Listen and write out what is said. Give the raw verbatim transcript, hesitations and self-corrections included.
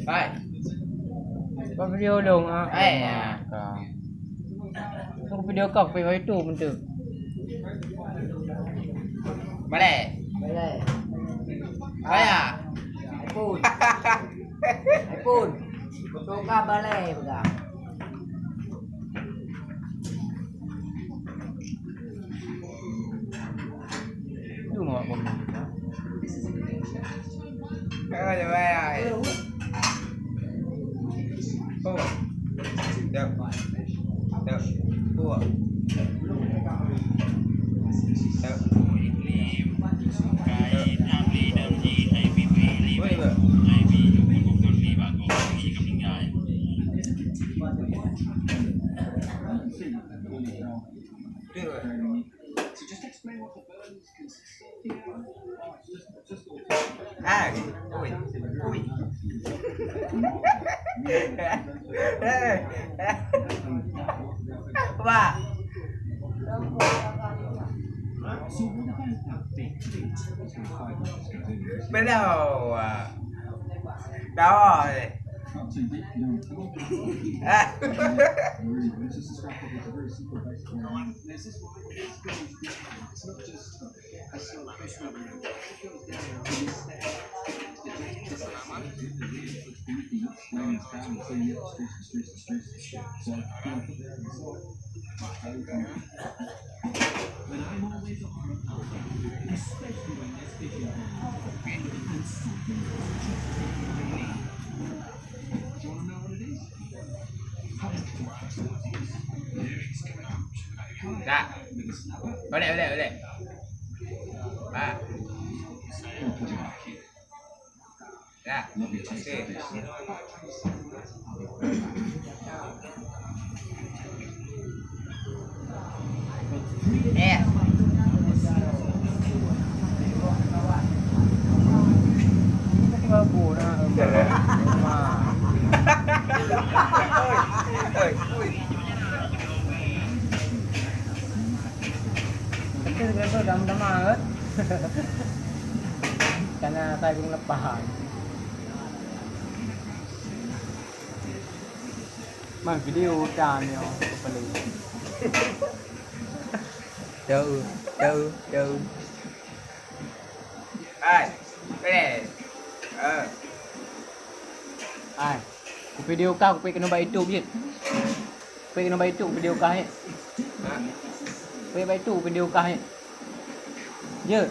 Hai. Kau video dong, ah. Hai, ya. Kau video kau, kau itu bentuk. Balai. Balai. Hai, ya. iPhone. iPhone. Foto ka balai pegang. Itu mau apa? Kau ada bayar. Oh. Dah. Dah. Oh. Dah. Boleh, Pak? Hai, ui, ui. Wah. Belum. Dah, eh. Ah. Dah. Balik, balik, balik. Pak. Dah. Oke. Eh. Oi, oi, oi. Tapi sebenarnya udah minta maaf. Karena saya belum lepas. Man video udah ni, oh, kepala. Jauh, jauh, jauh. Hai. Eh. Eh. Hai. Ku video kah, ku pik keunoe bak YouTube jeuet. Pik keunoe bak YouTube video kah, eh. Ha? Pik bak YouTube video kah, eh. Jeuet.